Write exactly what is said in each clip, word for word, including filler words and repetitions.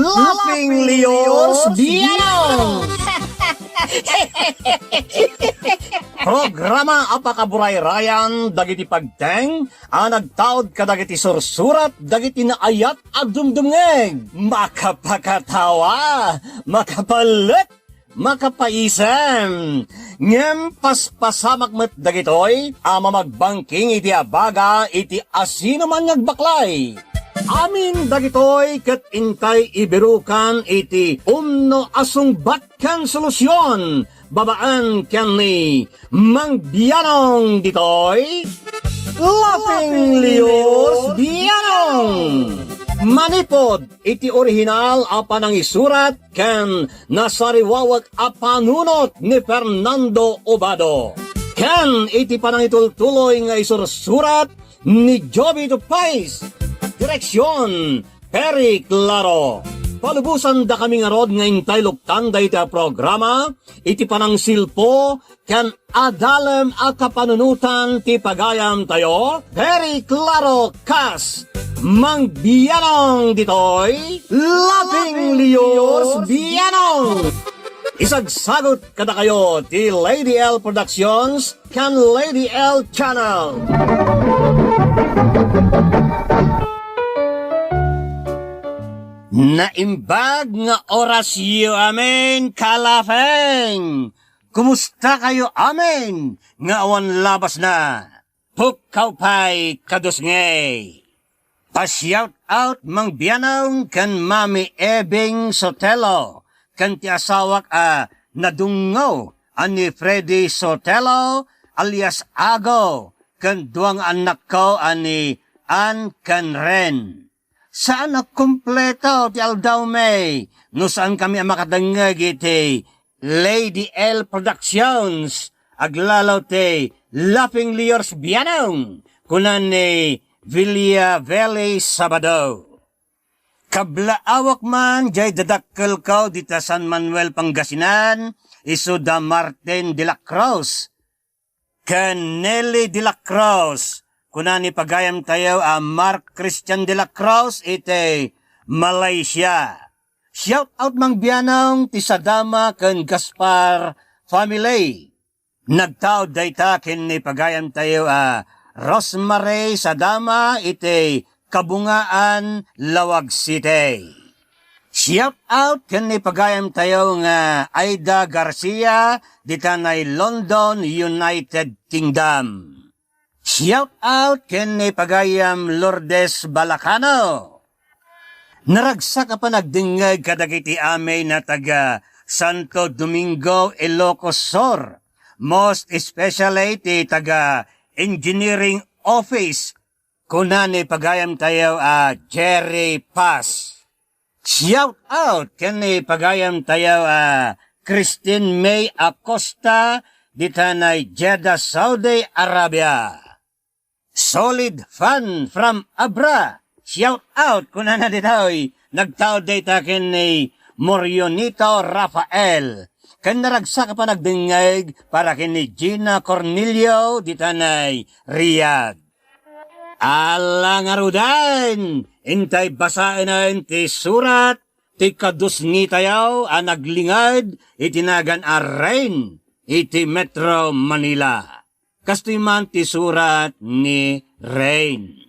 Laughing Leos Bianong! Programa a pakaburayrayan dagiti pagteng a nagtaud kadagiti sursurat dagiti naayat a dumdumngeg. Makapakatawa, makapalek, makapaisem. Ngem paspasamak met dagitoy a mamagbangking iti abaga iti asinoman nga agbaklay. Amin dagitoy ket intay ibirukan iti umno a sungbat ken solusion babaen ken ni Mang Bianong ditoy, Laughing Leos Bianong. Manipod iti orihinal a panangisurat ken nasariwawek a panunot ni Fernando Obado, ken iti panangitultuloy nga isursurat ni Jovito Pais. Direksion, Perry Claro. Palubosan dakami ngarud nga intay luktan dayta a programa iti panangsilpo ken adalem a kapanunotan ti pagayamtayo, Perry Claro kas Mang Bianong ditoy, Laughing Leos Bianong. Isagsagut kadakayo ti Lady L Productions ken Lady L Channel. Naimbag nga orasyo amin, kalafeng! Kumusta kayo amin nga awan labasna? Pukkaw pay kadusngey. Pa-shout out Mang Bianong ken Mami Ebing Sotelo ken ti asawak a nadungngaw a ni Freddy Sotelo alias Ago ken dua nga annakko a ni Ann ken Ren. Saan a kumpleto ti aldawmi no saan kami a makadengngeg iti Lady L Productions, aglalo ti Laughing Leos Bianong, kuna ni Villa Valley Sabado. Kablaawak man jay dadakkelko dita San Manuel, Pangasinan, isu da Martin de la Cruz ken Nelly de la Cruz, kuna ni pagayamtayo a Mark Christian de la Cruz iti Malaysia. Shout out Mang Bianong ti Sadama ken Gaspar family. Nagtaud dayta ken ni pagayamtayo a Rosemary Sadama iti Kabungaan, Laoag City. Shout out ken ni pagayamtayo nga Aida Garcia ditanay London, United Kingdom. Shout out ken ni pagayam Lourdes Balacano. Naragsak a panagdengngeg kadagiti amin a taga Santo Domingo, Ilocos Sur, most especially ti taga Engineering Office, kuna ni pagayamtayo a Jerry Paz. Shout out ken ni pagayamtayo a Christine May Acosta ditanay Jeddah, Saudi Arabia. Solid fan from Abra. Shout out kunana ditoy. Nagtaud dayta ken ni Morionito Rafael. Ken naragsak a panagdengngeg para ken ni Gina Cornelio ditanay Riyadh. Ala ngaruden, intay basaenen ti surat ti kadusngitayo a naglinged iti nagan a Rain iti Metro Manila. Kastoy man ti surat ni Rain.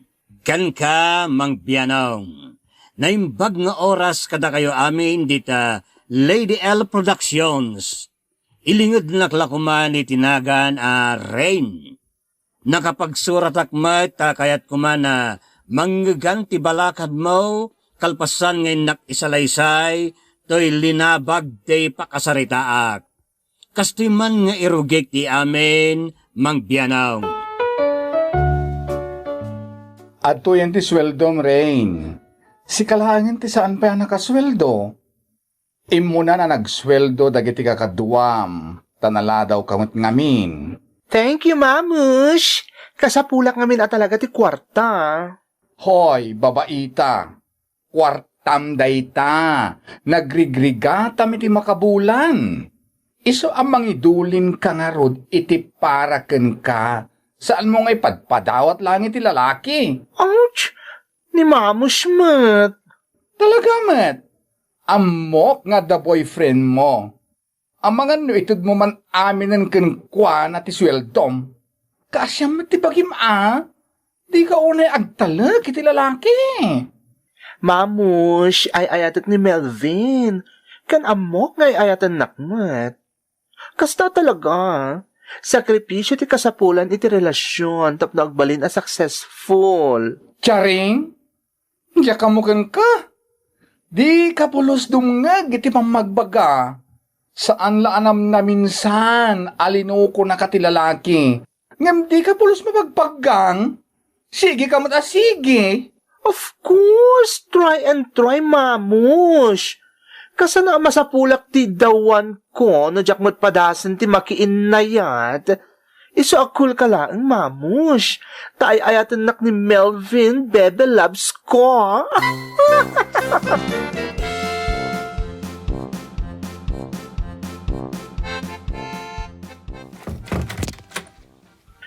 Kenka, Mang Bianong. Naimbag nga oras kadakayo amin dita Lady L Productions. Ilingednak la koman iti nagan a Rain. Nakapagsuratak met ta kayat koman a mangngegan ti balakadmo kalpasan nga innak isalaysay toy linabag ti pakasaritaak. Kastoy man nga irugik ti amin, Mang Bianong. Adtoyen ti sueldom, Rain. Sika laengen ti saan pay a nakasueldo. Immunan a nagsueldo dagiti kakaduam, ta naladawka met ngamin. Thank you, Mamush! Kasapulak ngamin a talaga ti kuarta. Hoy, babaita! Kuartam dayta, nagrigrigatam iti makabulan. Isu a mangidulinka ngarud iti para kenka, saanmo nga ipadpadawat laeng iti lalaki. Ouch! Ni Mamush met. Talaga met. Ammok nga adda boyfriend mo. Amangan no itedmo man aminen kenkuana ti sueldom. Kaasiam met ti bagim a? Dika unay agtalek iti lalaki. Mamush, ay-ayatek ni Melvin. Ken ammok nga ay-ayatennak met. Kasta talaga. Sakripisio ti kasapulan iti relasyon tapno agbalin a successful. Charing? Diak ammo kenka. Dika pulos dumngeg iti pammagbaga. Saan la a namnaminsan a linukonaka ti lalaki. Ngem dika pulos mapagpaggang. Sige ka met a sige. Of course, try and try, Mamush. Kasano a masapulak ti dawanko no diak met padasen ti makiinnayat? Isu a cool ka laeng, Mamush. Ta ay-ayatennak ni Melvin, Bebe Loves ko.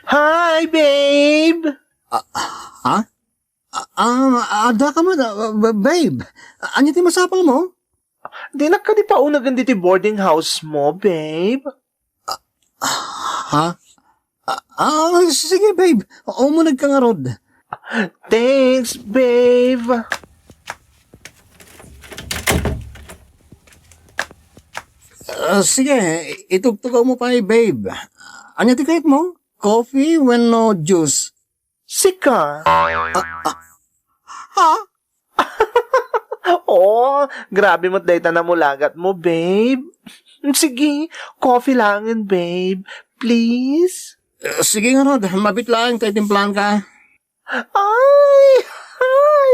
Hi, babe! Ah, ha? Ah, ah, adda ka man, ah, ba-, babe. Ania ti masapulmo? Dinak kadi paunegen diti boarding house mo, babe? Ha? Ah, ah, sige, babe. Umuneg ka ngarud. Thanks, babe. Ah, sige, itugtugaw mo pay, babe. Ania ti kayatmo? Coffee wenno juice? Sika? Ah, ah. Ha? Oh, grabe met dayta namulagat mo, babe. Sige, coffee laengen, babe. Please? Eh, sige ngarud, mabiit laeng ta itimplaan ka. Ay! Ay!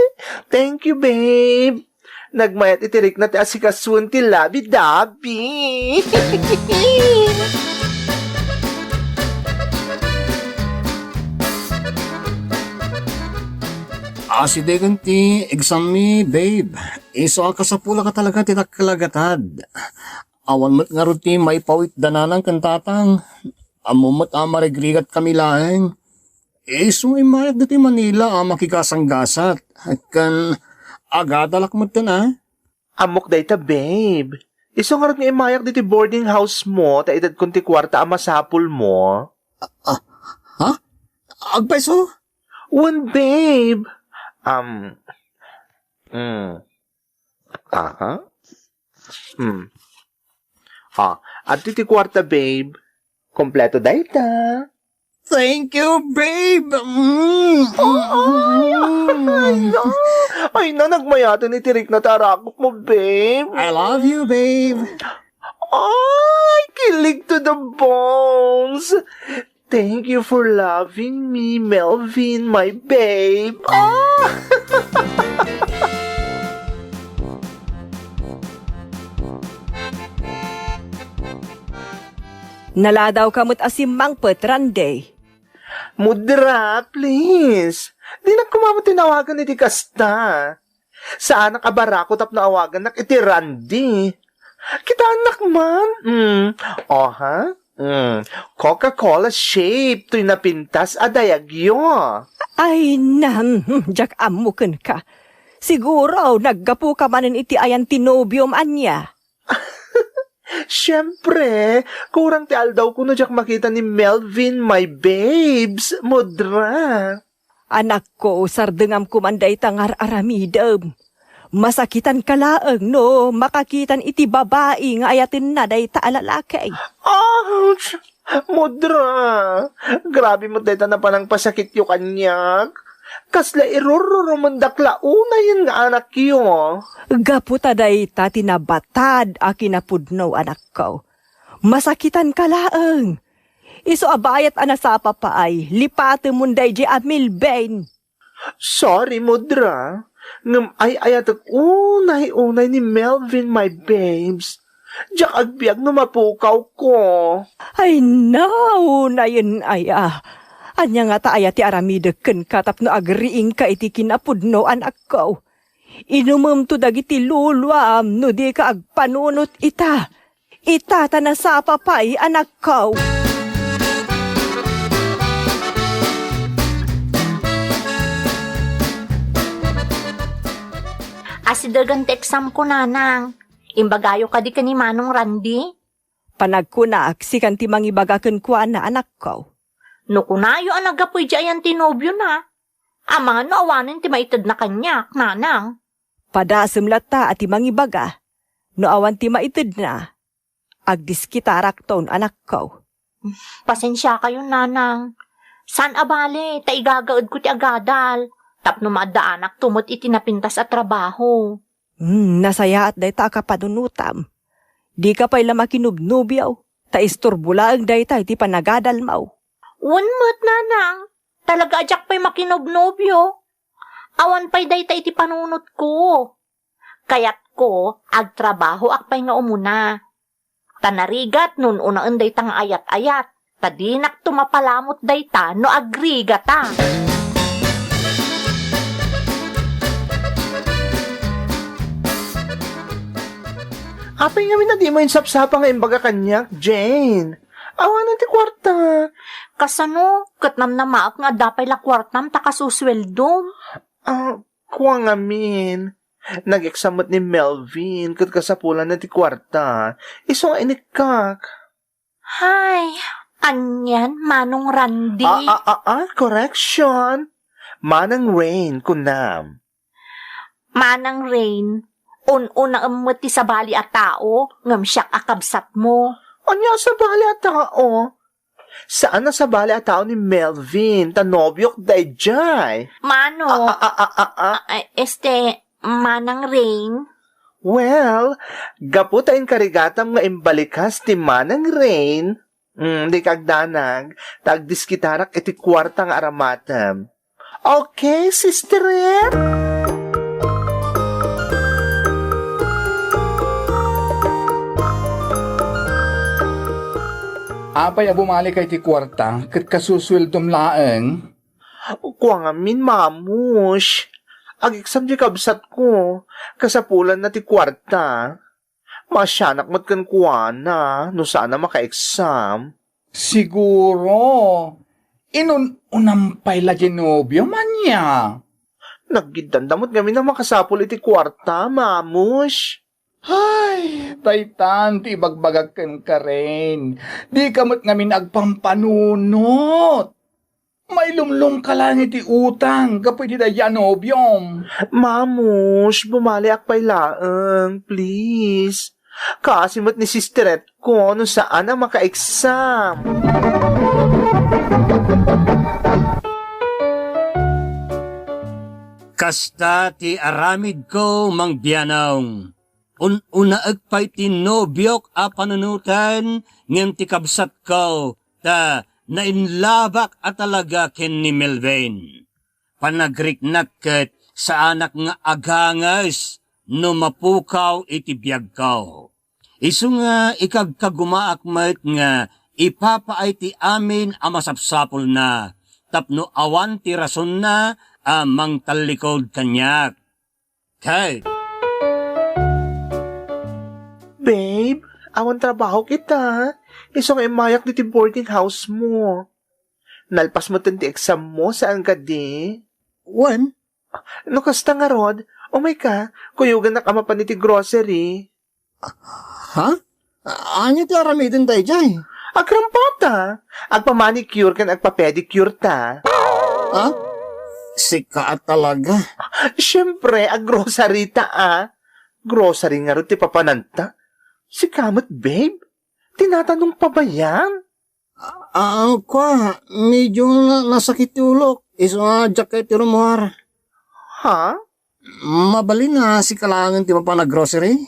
Thank you, babe. Nagmayat iti rikna ti asikasuen ti labi-dabi. Asidegen ti exam mi, babe. Isu a kasapulak a talaga ti dakkel a gatad. Awan met ngarud ti maipawit da nanang ken tatang. Ammom met a marigrigat kami laeng. Isu nga immayak ditoy Manila a makikasanggasat. Ken agadalak metten a. Ammok dayta, babe. Isu ngarud nga immayak ditoy boarding house mo, ta itedkon ti kuarta a masapul mo. Ah, ha? Agpayso? Wen, babe. Um, mm. Aha. Hmm. Ah, adtoy ti kuarta, babe. Kompleto dayta. Thank you, babe. Mm. Ay, ay, ay, na. Ay, na, nagmayaten iti rikna ti arakop mo, babe. I love you, babe. Ay, kilig to the bones. Thank you for loving me, Melvin, my babe. Ah! Naladaw ka met a simmangpet, Randy. Mudra, please. Dinak koma met tinawagan iti kasta. Saanak a barako tapno awagannak iti Randy. Kitaennak man. Mm. O, ha? Mm. Coca-Cola shape toy napintas a dayagyo. Ay, nam, diak ammo kenka. Siguro, naggapuka manen iti ayan ti nobiom, ania? Siempre, kurang ti aldawko no diak makita ni Melvin, my babes, Mudra. Anakko, sardengam koman dayta nga ar-aramidem. Masakitanka laeng no makakitam iti babai nga ayatenna dayta a lalaki. Ouch! Mudra, grabe met dayta a panangpasakityo kaniak. Kasla irururumendak la unayen nga anakyo. Gapu ta dayta ti nabatad a kinapudno, anakko. Masakitanka laeng. Isu a bayat a nasapa pay, lipatemon daydiay a Melvin. Sorry, Mudra. Ngem ay-ayatek unay-unay ni Melvin, my babes. Diak agbiag no mapukawko. Ay, naunayen aya. Ania ngata aya ti aramidek kenka tapno agriingka iti kinapudno, anakko? Inumemto dagiti luluam no dika agpanunot ita. Ita ta nasapa pay, anakko. Asidegen ti exam ko, Nanang. Imbagayo kadi ken ni Manong Randy? Panagkunak, sikan ti mangibaga kenkuana, anakko. No kunayo a naggapuy diay ayan ti nobiona, amangan no awanen ti maitedna kaniak, Nanang. Padasem latta a ti mangibaga. No awan ti maitedna, agdiskitarakton, anakko. Pasensiakayon, Nanang. Saan a bale, ta igagaedko ti agadal. Tapno maaddaanak to met iti napintas a trabaho. Hmm, nasayaat dayta a kapanunotam. Dika pay la makinobnobio, ta isturbo laeng dayta iti panagadalmo. Wen met, Nanang. Talaga a diak pay makinobnobio. Awan pay dayta iti panunotko. Kayatko, agtrabahoak pay nga umuna. Ta narigat no un-unaen dayta nga ayat-ayat, ta dinakto mapalamut dayta no agrigata. Apay ngamin a dimo insapsapa nga imbaga kaniak, Jane? Awanen ti kuarta. Kasano? Ket namnamaek nga adda pay la kuartam ta kasusueldom. Ah, kua ngamin. Nag-exam met ni Melvin ket kasapulanna ti kuarta. Isu nga inikkak. Hay, anian, Manong Randy? Ah, ah, ah, ah, correction. Manang Rain, kunam. Manang Rain, un-unaem met ti sabali a tao, ngem siak a kabsatmo. Ania a sabali a tao? Saan a sabali a tao ni Melvin, ta nobiok daydiay. Mano? Ah, ah, ah, ah, ah, ah. Ah, este, Manang Rain? Well, gapu ta inkarigatam nga imbalikas ti Manang Rain, mm, dika agdanag, ta agdiskitarak iti kuarta nga aramatem. Okay, sister? Apay a bumalik iti kuarta ket kasusueldom laeng? Kua ngamin, Mamush. Ag-exam ti kabsatko. Kasapulanna ti kuarta. Maasianak met kenkuana no saan a maka-exam. Siguro, inun-unam pay la ti nobiom ania? Naggiddanda met ngamin a makasapul iti kuarta, Mamush. Ay, daytan ti ibagbagak kenka, Rain. Dika met ngamin agpampanunot. Mailumlom ka laeng iti utang gapu iti daydiay a nobiom. Mamush, bumaliak pay laeng, please. Kaasi met ni sisteretko no saan a maka-exam. Kasta ti aramidko, Mang Bianong. Un-unaek pay ti nobiok a panunoten ngem ti kabsatko, ta nainlabak a talaga ken ni Melvin. Panagriknak ket saanak nga aganges no mapukaw iti biagko. Isu nga ikagkagumaak met nga ipapaay ti amin a masapsapulna tapno awan ti rasonna a mangtallikod kaniak. Ted. Babe, awan trabaho kita. Isu nga immayak ditoy boarding house mo. Nalpas metten ti exam mo, saan kadi? Wen? No kasta ngarud, umay ka, kuyogannak a mapan iti grocery. Ha? Ania ti aramiden daydiay? Agrampata. Agpamanicure ken agpapedicure ta. Ha? Sika a talaga. Siempre, aggrocery ta, a. Grocery ngarud ti papananta. Sika met, babe? Tinatanong pa ba yan? Ah, kua, medyo na-, nasakit ti ulok. Isu nga diak kayat ti rummuar. Ha? Mabalin a sika laengen ti mapan aggrocery?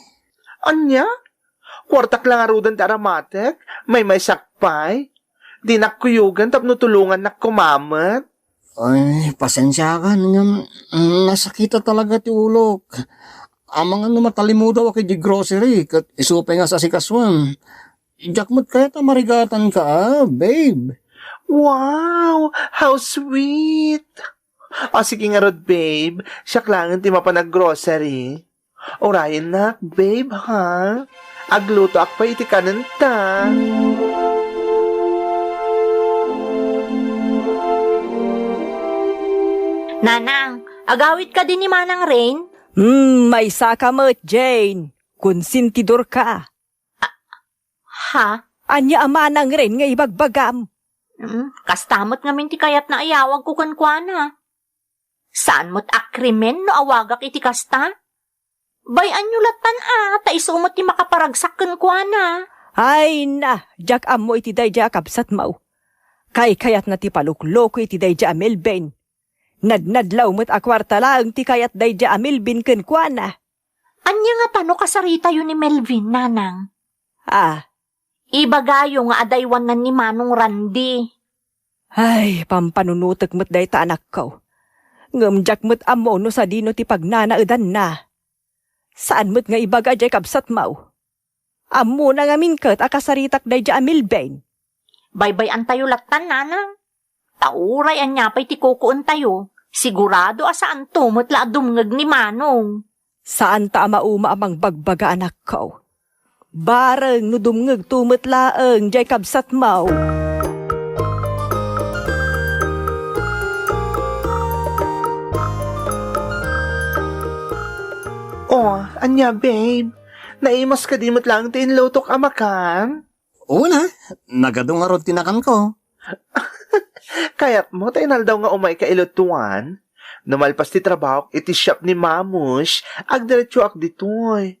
Ania? Kuartak la ngaruden ti aramatek? Maymaysak pay? Dinak kuyogan tapno tulongannak koma met. Ay, pasensiakan ngem, mm, nasakita talaga ti ulok. Amangan no matalimudawak idiay grocery ket isu pay nga sasikasoen. Diak met kayat a marigatanka, a, babe. Wow! How sweet! O, sige ngarud, babe. Siak laengen ti mapan aggrocery. Urayennak, babe, ha? Aglutoak pay iti kanenta. Nanang, agawid kadi ni Manang Rain? Hmm, maysaka met, Jane. Konsentidorka. Ha? Ania a manangren nga ibagbagam? Hmm, kasta met ngamin ti kayatna a yawagko kenkuana. Saan met a krimen no awagak iti kasta? Bay-anyo lattan a, ta isu met ti makaparagsak kenkuana. Ay na, diak ammo iti daydiay a kabsatmo. Kaykayatna ti palukloko iti daydiay a Melvin. Nadnadlaw met a kuarta laeng ti kayat daydiay a Melvin kenkuana. Ania nga pano kasaritayo ni Melvin, nanang? Ah. Ibagayo nga adaywannan ni Manong Randy. Ay, pampanunotek met dayta, anakko. Ngem diak met ammo no sadino ti pagnanaedanna. Saan met nga ibaga diay kabsatmo. Ammona ngamin ket a kasaritak daydiay a Melvin. Baybay-antayo lattan, nanang. Ta uray ania pay ti kukuentayo, sigurado a saanto met la a dumngeg ni Manong. Saanta a mauma a mangbagbaga, anakko. Bareng no dumngegto met laeng diay kabsatmo. Oh, ania, babe? Naimas kadi met laeng ti inlutok a makan? Una, nagadu ngarud ti nakanko. Kayatmo ta inaldaw nga umayka ilutuan? No malpas ti trabahok iti shop ni Mamush, agdiretsoak ditoy.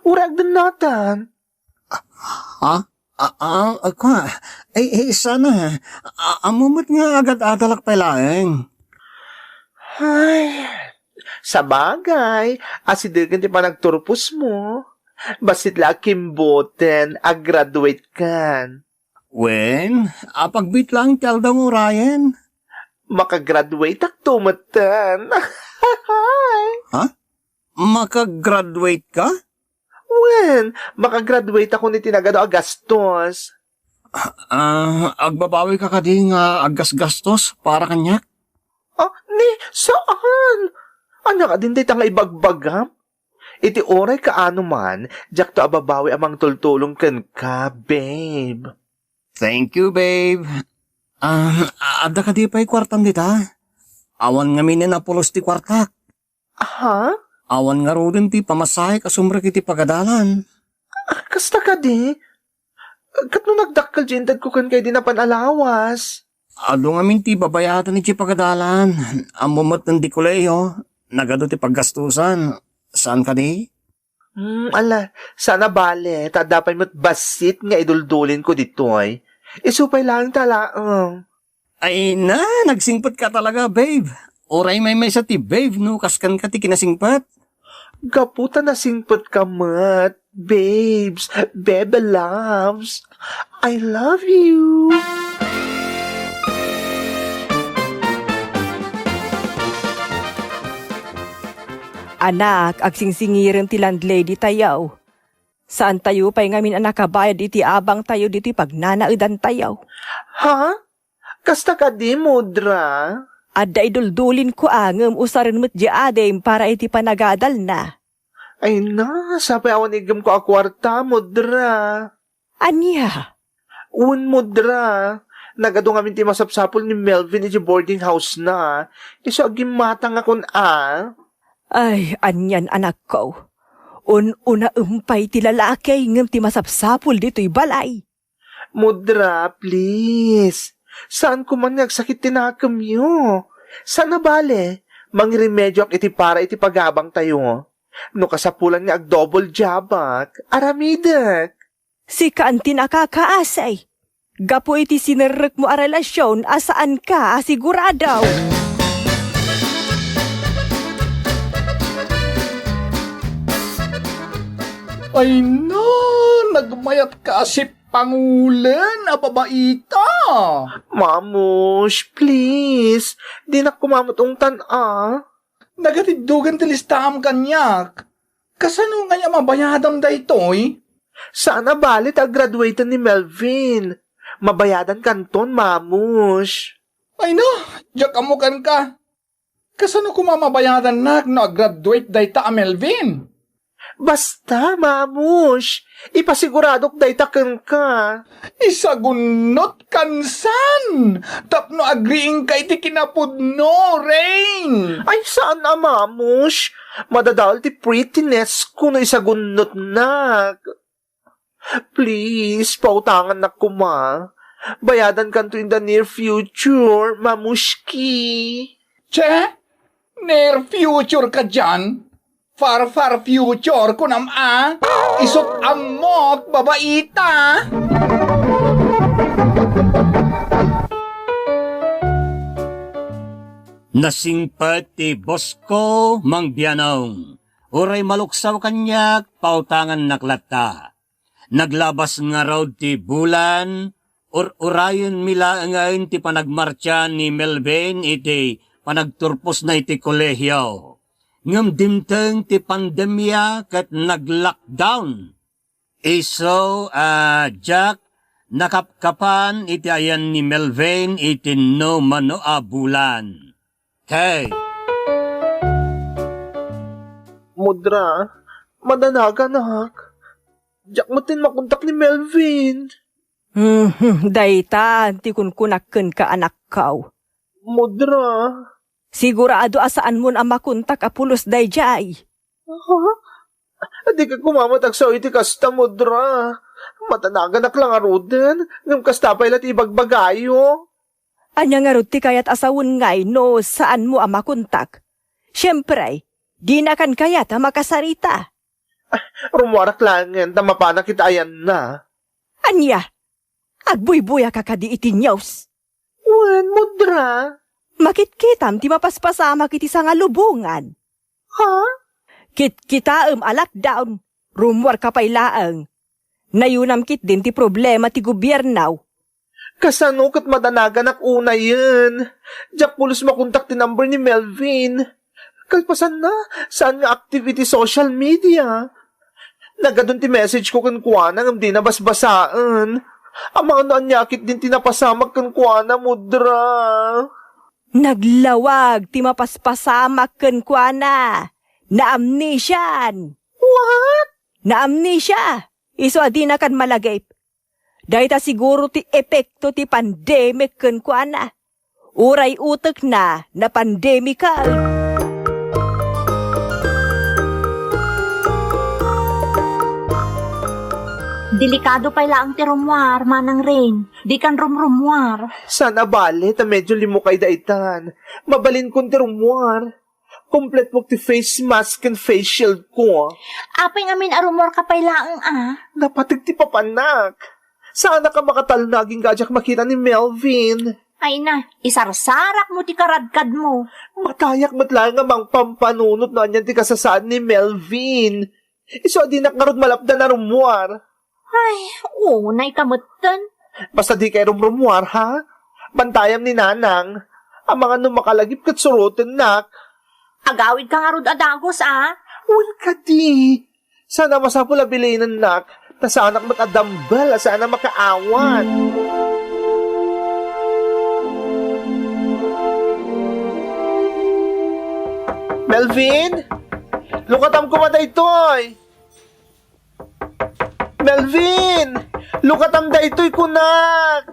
Uray agdennatan. Ha? Ah, ah, kua. Ay, ay, sana. A-, ammo met nga agad-adalak pay laeng. Ay, sabagay, asidegen ti panagturposmo. Bassit la a kimboten, a-graduate kan. Wen, apagbiit laeng ti aldaw nga urayen. Makagraduateakto metten. Ha? Makagraduate ka? Wen, makagraduateakon iti nagadu a gastos. Ah, agbabawika kadi nga aggasgastos para kaniak? Ah, ni, saan? Ania kadin dayta nga ibagbagam? Iti uray kaano man, diakto ababawi a mangtultulong kenka, babe. Thank you, babe. Ah, adda kadi pay kuartam dita? Awan ngamin a pulos ti kuartak. Ha? Awan ngaruden ti pamasahek a sumrek iti pagadalan. Ah, kasta kadi? Ket no nagdakkel ti intedko kenka idi napan a lawas? Adu ngamin ti babayadan iti pagadalan. Ammo met ti kolehiyo, nagadu ti paggastusan. Saan kadi? Hmm, ala, saan a bale, ta adda pay met bassit nga iduldulinko ditoy. Isu pay laeng ta laeng. Ay na, nagsingpet ka talaga, babe. Uray maymaysa ti babe no kaskan ka ti kinasingpet. Gapu ta nasingpet ka met, babes, bebe loves. I love you. Anak, agsingsingirem ti landlady tayo. Saantayo pay ngamin a nakabayad iti abangtayo ditoy pagnanaedantayo. Ha? Kasta kadi, Mudra? Adda iduldulinko a, ngem usaren met di adim para iti panagadalna. Ay na, sapay awan iggemko a kuarta, Mudra. Ania? Wen, Mudra, nagadu ngamin ti masapsapul ni Melvin iti boarding house na. Isu a gimmatangakon a. Ay, anian, anakko. Un-unaem pay ti lalaki ngem ti masapsapul ditoy balay. Mudra, please. Saanko man nga agsakit ti nakemyo. Saan a bale, mangiremedioak iti para iti pagabangtayo. No kasapulan nga ag-double jobak, aramidek. Sika ti nakakaasi. Gapu iti sinerrekmo a relasion a saanka a sigurado. Ay na, nagmayatka a sipangulen a babaita. Mamush, please. Dinak koma met ungtan a. Nagatiddogen ti listaam kaniak. Kasano ngay a mabayadam daytoy? Saan a bale ta graduaten ni Melvin. Mabayadan kanton, Mamush. Ay na, diak ammo kenka. Kasano koma mabayadannak no agraduate dayta a Melvin? Basta, Mamush, ipasiguradok dayta kenka. Isagunnot kansan tapno agriingka iti kinapudno, Rain. Ay, saan a, Mamush. Madadael ti prettiness ko no isagunnotnak. Please, pautangannak koma. Bayadankanto in the near future, Mamushki. Che? Near future kadiay? Far, far future, kunam a? Isut' ammok, babaita! Nasingpet ti bosko, Mang Bianong. Uray maluksaw kaniak, pautangannak latta. Naglabas ngarud ti bulan, ur-urayenmi laengen ti panagmartsa ni Melvin iti panagturposna iti kolehio. Ngem dimteng ti pandemia ket nag-lockdown. Isu a Jack, nakapkapan iti ayan ni Melvin iti no mano a bulan. Kay Mudra, madanaganak. Diak met makontak ni Melvin. Hmm, dayta ti kunkunak kenka, anakko. Mudra. Sigurado a saanmon a makontak a pulos daydiay. Ha? Dika koma met agsao iti kasta, Mudra. Madanaganak la ngaruden, ngem kasta pay la ti ibagbagayo. Ania ngarud ti kayat a sawen ngay no saanmo a makontak? Siempre, dinakan kayat a makasarita. Rummuarak laengen ta mapanak iti ayanna. Ania? Agbuybuya ka kadi iti news? Wen, Mudra. Makitkitam ti mapaspasamak iti sangalubongan. Ha? Kitkitaem a lockdown, rummuar ka pay laeng. Nayunam ketdin ti problema ti gobierno. Kasano ket madanaganak unayen? Diak pulos makontak ti number ni Melvin. Kalpasanna, saan nga active iti social media. Nagadun ti message ko kenkuana ngem dina basbasaen. Amangan no ania ketdin ti napasamak kenkuana, Mudra. Naglawag ti mapaspasamak kenkuana. Naamnesian. What? Naamnesia. Isu a dinakan malagip. Dayta siguro ti epekto ti pandemic kenkuana. Uray utekna na-pandemical. Delikado pay laeng ti rummuar, Manang Rain. Dikan rumrummuar. Saan a bale ta medyo limukay daytan. Mabalinkon ti rummuar. Kompletuak ti face mask ken face shield ko. Apay ngamin a rummuarka pay laeng a? Napateg ti papanak. Saanak a makatalna agingga a diak makita ni Melvin. Ay na, isarsarakmo ti karadkadmo. Matayak met laeng a mangpampanunot no anian ti kasasaan ni Melvin. Isu a dinak ngarud malapdan a rummuar. Ay, unay ka metten. Basta dikay rumrummuar, ha? Bantayam ni Nanang. Amangan no makalagip ket surotennak. Agawidka ngarud a dagus, a? Wen kadi. Saan a masapul a bilinennak. Ta saanak met a dumbbell a saan a makaawat. Melvin? Lukatam koma daytoy! Melvin! Lukatam daytoy, kunak!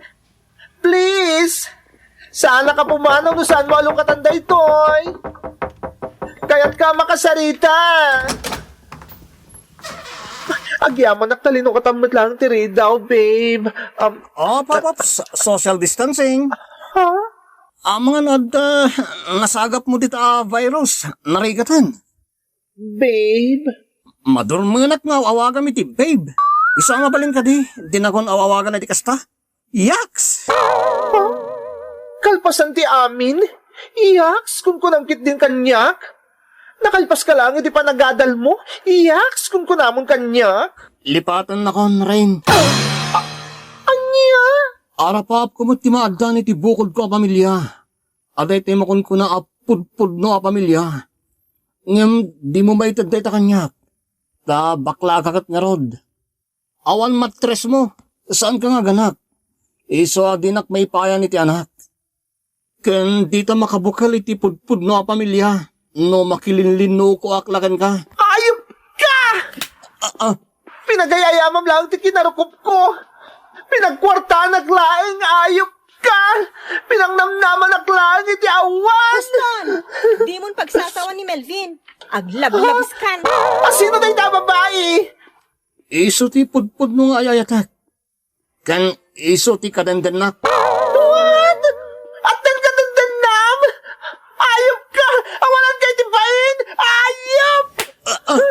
Please! Saanak a pumanaw no saanmo a lukatan daytoy! Kayatka a makasarita! Agyamanak ta linukatam met laeng ti ridaw, babe. Um, Op, op, op. So-, social distancing. Ha? Amangan no adda nasagapmo dita a virus, narigatan. Babe. Madurmenak nga aw-awagam iti babe. Isu a mabalin kadi, dinakon aw-awagan iti kasta. Yaks! Kalpasan ti amin? Yaks, kunkunam ketdin kaniak? Nakalpaska laeng iti panagadalmo? Yaks, kunkunamon kaniak? Lipatennakon, Rain. A-, ania? Arapaapko met ti maaddan iti bukodko a pamilia. Adda iti makunkuna a pudpudno a pamilia. Ngem dimo maited dayta kaniak. Ta bakla a kaket ngarud. Awan matresmo, saanka nga aganak. Isu a dinak maipayan iti anak. Ken dita makabukel iti pudpudno a pamilia no makilinlinnukoak la kenka. Ayupka! Ah, ah. Pinagayayamam laeng ti kinarukopko. Pinagkuartaanak laeng, ayupka. Pinangnamnamanak laeng iti awan. Boston! Dimon pagsasawan ni Melvin. Aglablabskan. Asino dayta a babai? Isu ti pudpudno nga ay-ayatek. Ken isu ti kadendennak. What? Addan kadendennam? Ayupka! Awananka iti bain! Ayup! Ah, ah.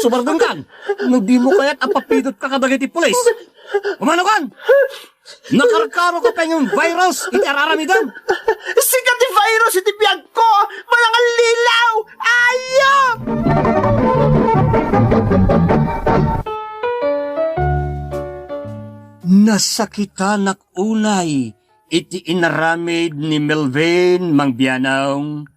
Sumardengkan! No dimo kayat a papidotka kadagiti pulis, umanokan! Nakarkaroka pay nga virus iti ar-aramidem! Sika ti virus iti biagko! Manangallilaw! Ayup! Nasakitanak unay iti inaramid ni Melvin, Mang Bianong.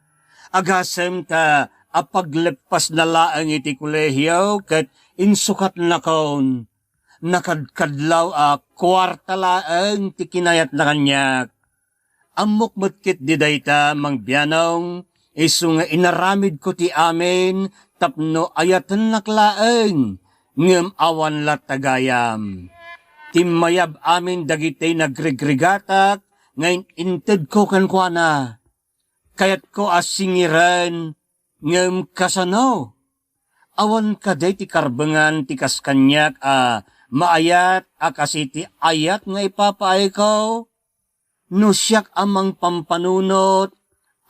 Agasem ta apagleppasna laeng iti kolehio ket insukatnakon. Nakadkadlaw a kuarta laeng ti kinayatna kaniak. Ammok met ketdi dayta, Mang Bianong, isu nga inaramidko ti amin tapno ayatennak laeng, ngem awan latta gayam. Timmayab amin dagiti nagrigrigatak nga in-intedko kenkuana. Kayatko a singiren, ngem kasano? Awan kadi ti karbengan ti kas kaniak a maayat a kas iti ayat nga ipapaayko? No siak a mangpampanunot,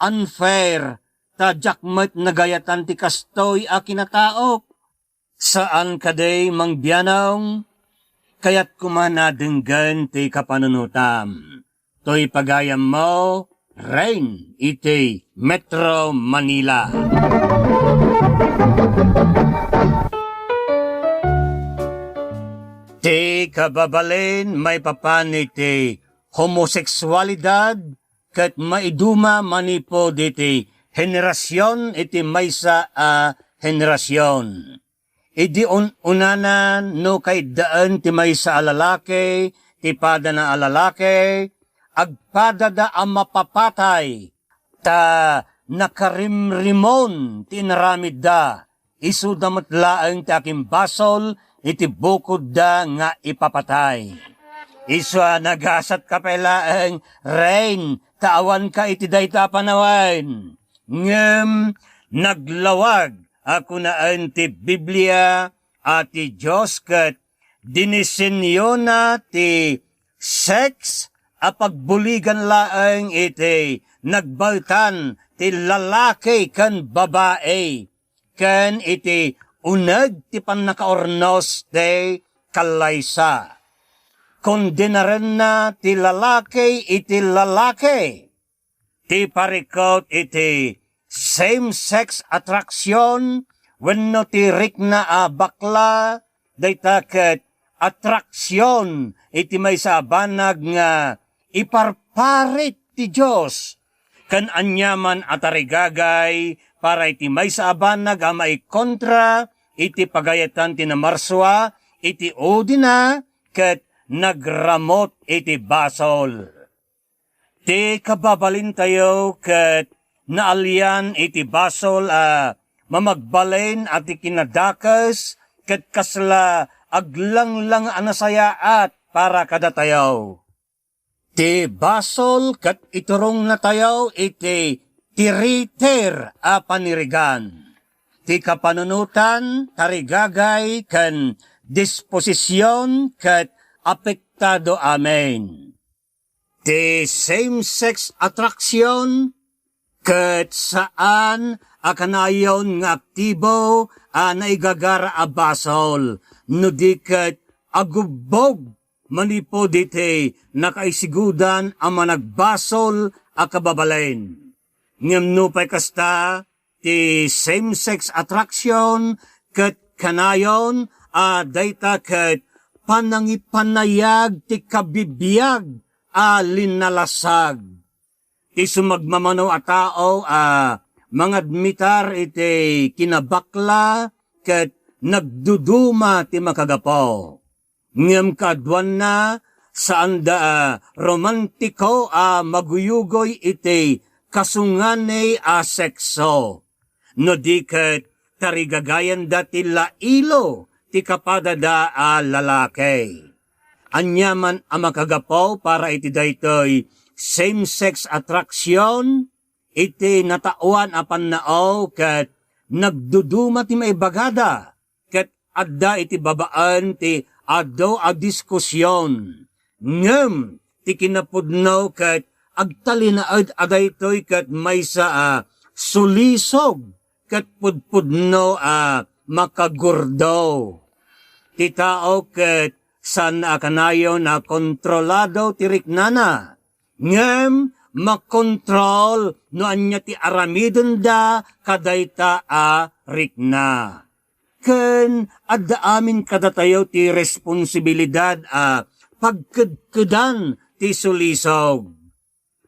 unfair, ta diak met nagayatan ti kastoy a kinataok. Saan kadi, Mang Bianong? Kayatko man a denggen ti kapanunotam. Toy pagayammo, Rain iti Metro Manila. Ti kababalin maipapan iti homoseksualidad ket maiduma manipud iti henerasion iti maysa a henerasion. Idi un-unana, no kaiddaen ti maysa a lalaki ti padana a lalaki, agpadada a mapapatay, ta nakarimrimon ti inaramidda. Isuda met laeng ti akimbasol iti bukodda nga ipapatay. Isu a nagasatka pay laeng, Rain, ta awanka iti dayta a panawen. Ngem naglawag a kunaen ti Biblia a ti Dios ket dinisenyona ti sex a pagbuligan laeng iti nagbaetan ti lalaki ken babai, ken iti uneg ti pannakaurnos ti kallaysa. Kondenarenna ti lalaki iti lalaki. Ti parikut iti same-sex attraction wenno ti rikna a bakla, dayta ket attraction iti maysa a banag nga iparparit ti Dios, ken aniaman a tarigagay para iti maysa a banag a maikontra iti pagayatan ti namarsua iti udina ket nagramut iti basol. Ti kababalintayo ket naalian iti basol a mamagbalin a ti kinadakes ket kasla aglanglang a nasayaat para kadatayo. Ti basol ket iturongnatayo iti tiritir a panirigan. Ti kapanunotan, tarigagay, ken disposision ket apektado amin. Ti same-sex attraction ket saan a kanayon nga aktibo a naigagara a basol, no di ket agubbog manipud iti nakaisigudan a managbasol a kababalin. Ngem nupay kasta, ti same-sex attraction ket kanayon a dayta ket panangipanayag ti kabibiag a linalasag. Ti sumagmamano a tao a mangadmitar iti kinabakla ket nagduduma ti makagapu. Ngem kaaduanna, saanda a romantiko a maguyugoy iti kasungani a sekso. No di ket tarigagayanda ti lailo ti kapadada a lalaki. Ania man a makagapu para iti daytoy same-sex attraction? Iti nataoan a pannao ket nagduduma ti maibagada, ket adda iti babaen ti adu a diskusion. Ngem ti kinapudno ket agtalinaed a daytoy ket maysa a sulisog ket pudpudno a makagurdo. Ti tao ket saan a kanayon a kontrolado ti riknana, ngem makontrol no ania ti aramidenda kadayta a rikna. Ken adda amin kadatayo ti responsibilidad a pagkedkedan ti sulisog.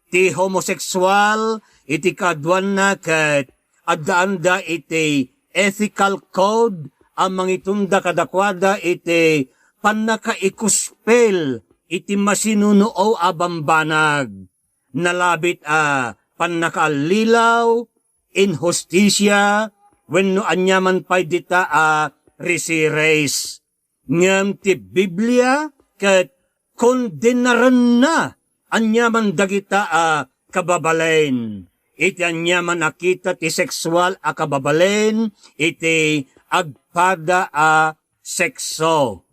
Ti homoseksual iti kaaduanna ket addaanda iti ethical code a mangitunda kadakuada iti pannakaikuspel iti masinunuo a bambanag. Nalabit a pannakaallilaw, inhustisia, wenno aniaman pay dita a risires. Ngem ti Biblia ket kondenarenna aniaman dagita a kababalen. Iti aniaman a kita ti seksual a kababalen iti agpada a sekso.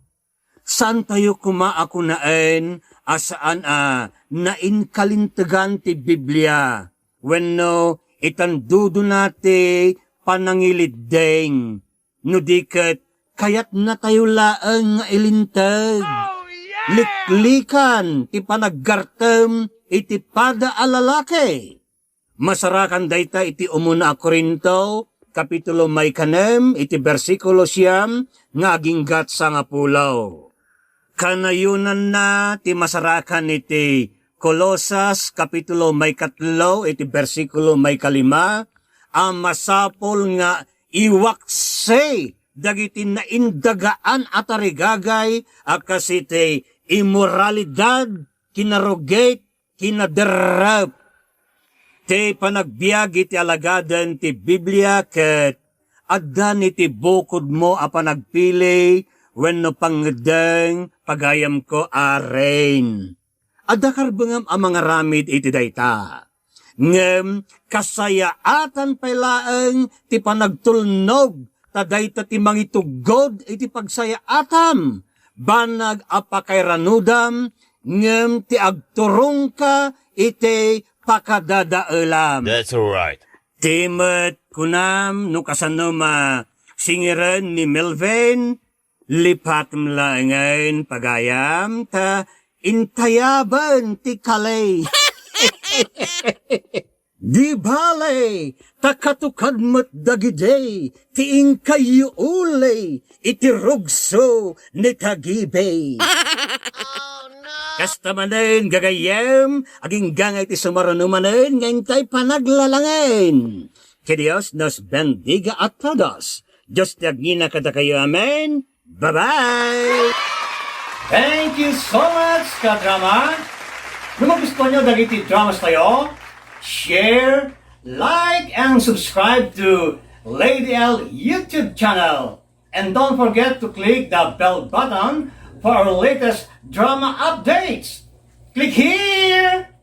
Saantayo koma a kunaen a saan a nainkalintegan ti Biblia wenno itandudona ti panangiliddeng. No di ket, kayatnatayo laeng nga ilinteg. Oh, yeah! Liklikan ti panaggartem iti pada a lalaki. Masarakan dayta iti umuna a Corinto, kapitulo maikanem, iti bersikulo siam nga aginggat sangapulo. Kanayonanna ti masarakan iti Colosas, kapitulo maikatlo, iti bersikulo maikalima, a masapul nga iwaksi dagiti naindagaan a tarigagay a kas iti immoralidad, kinarugit, kinaderrep. Ti panagbiag iti alagaden ti Biblia ket adda ni ti bukodmo a panagpili wenno pangngeddeng, pagayamko a Rain. Adda karbengam a mangaramid iti dayta. Ngem kasayaatan pay laeng ti panagtulnog, ta dayta ti mangituggod iti pagsayaatam. Banag a pakairanudam, ngem ti agturongka iti pakadadaelam. That's right. Ti met kunam no kasano masingiren ni Melvin, lipatem laengen pagayam ta intayaben ti kali. Di bale, ta katukad met dagidi ti inkayyo uli iti rugso ni Tagibi. Kasta manen, gagayyem, agingga nga iti sumaruno manen nga intay panaglalangen. Que Dios nos bendiga a todos. Dios ti agngina kadakayo. Amen. Bye-bye! Thank you so much, kadrama! No magustuhan nyo dagiti dramas tayo, share, like, and subscribe to Lady L YouTube channel. And don't forget to click the bell button for our latest drama updates. Click here!